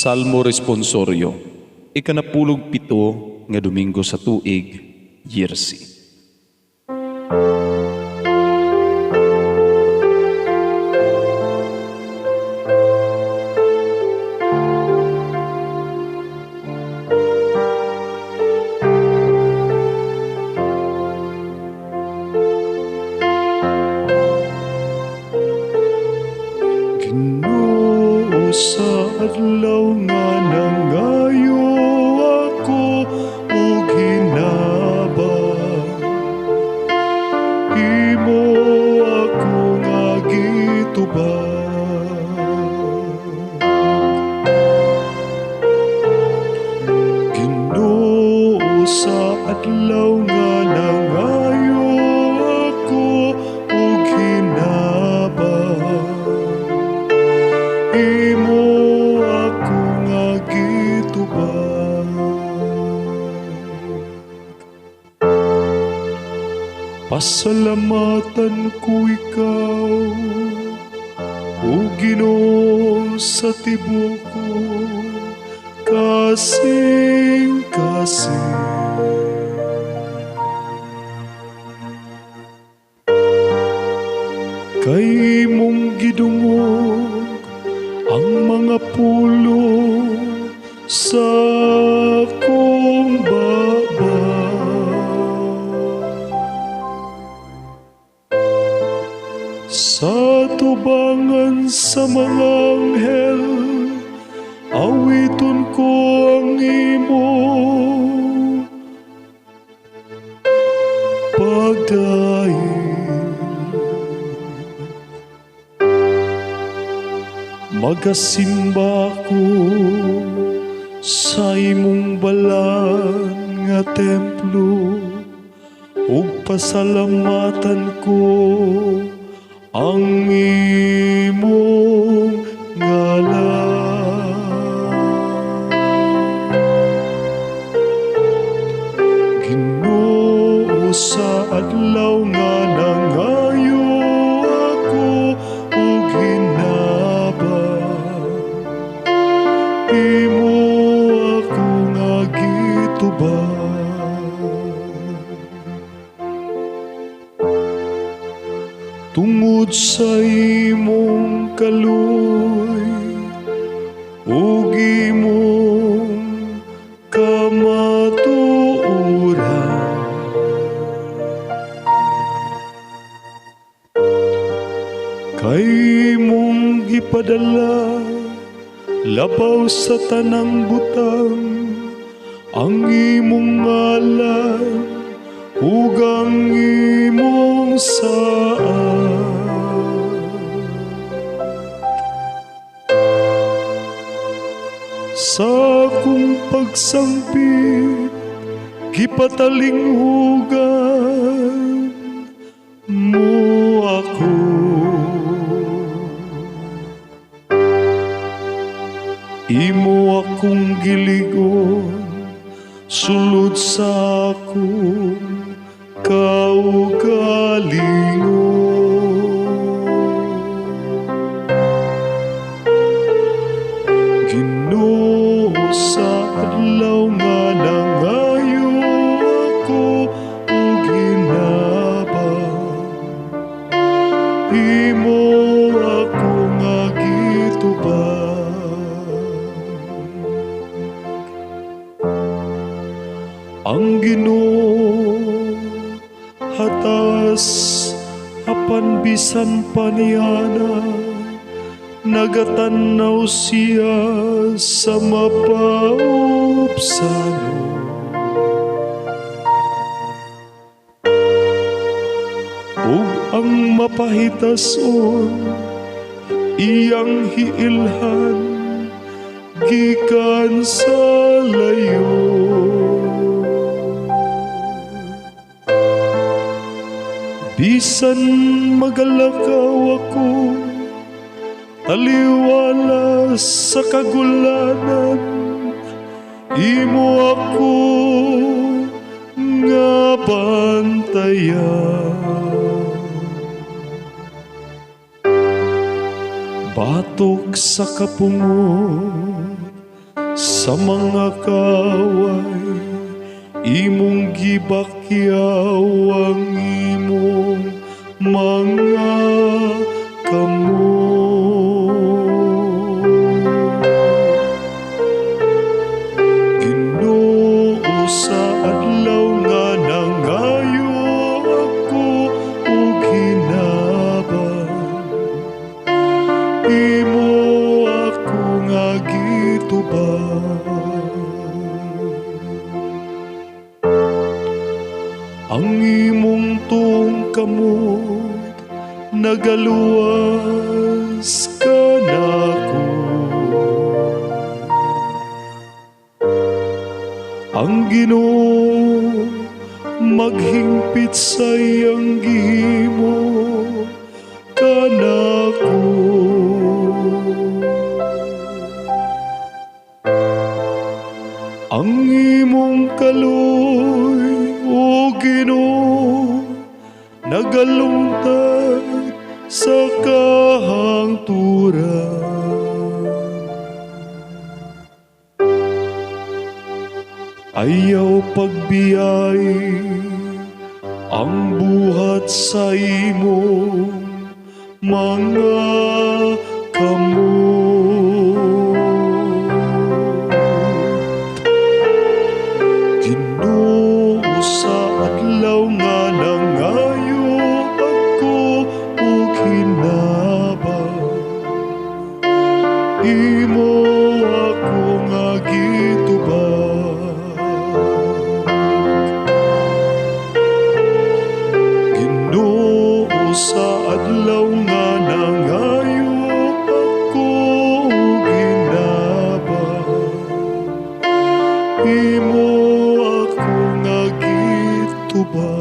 Salmo Responsorio, 17 nga Domingo sa tuig, Year C. Ginoo, sa adlaw nga nangayo ako og hinabang, imo ako nga gitubag. Ginoo, sa adlaw nga nangayo ako og hinabang, imo ako nga gitubag. Pasalamatan ko ikaw, o Ginoo, sa tibuok ko kasing-kasing. Kay imong gidungog ang mga pulong sa akong baba. Sa tubangan sa mga anghel, awiton ko ang imong pagdaig. Magasimba ko sa imong balaan nga templo, ug pasalamatan ko ang imong ngalan. Ginoo, sa adlaw nga nangayo ako og hinabang, imo ako nga gitubag. Tungod sa imong kaluoy ug imong kamatuoran, kay imong gipadala labaw sa tanang butang ang imong ngalan ug ang imong saad. Sa akong pagsangpit, gipatalinghugan mo ako. Imo akong giligon sulod sa akong kaugalingon. Ginoo, sa adlaw nga nangayo ako og hinabang, imo ako nga gitubag. Ang Ginoo hatas apan bisan pa niana, nagatanaw siya sa mapaupsano. Ug ang mapahitason iyang hiilhan gikan sa layo. Bisan magalakaw ako taliwala sa kagulanan, imo ako nga bantayan. Batok sa kapungot Sa mga kaaway, imong gibakyaw ang imong mga kamot. Ginoo, sa adlaw nga nangayo ako og hinabang, imo ako nga gitubag. Ang imong tuong kamot nagaluwas kanako. Ang Ginoo maghingpit sa iyang gihimo kanako. Ang imong kaluoy, o Ginoo, nagalungtad sa kahangturan. Ayaw pagbiyay ang buhat sa imong mga kamot. Ginoo, sa adlaw nga nangayo ako og hinabang, imo ako nga gitubag. Ginoo, sa adlaw nga nangayo ako og hinabang, imo ako nga gitubag.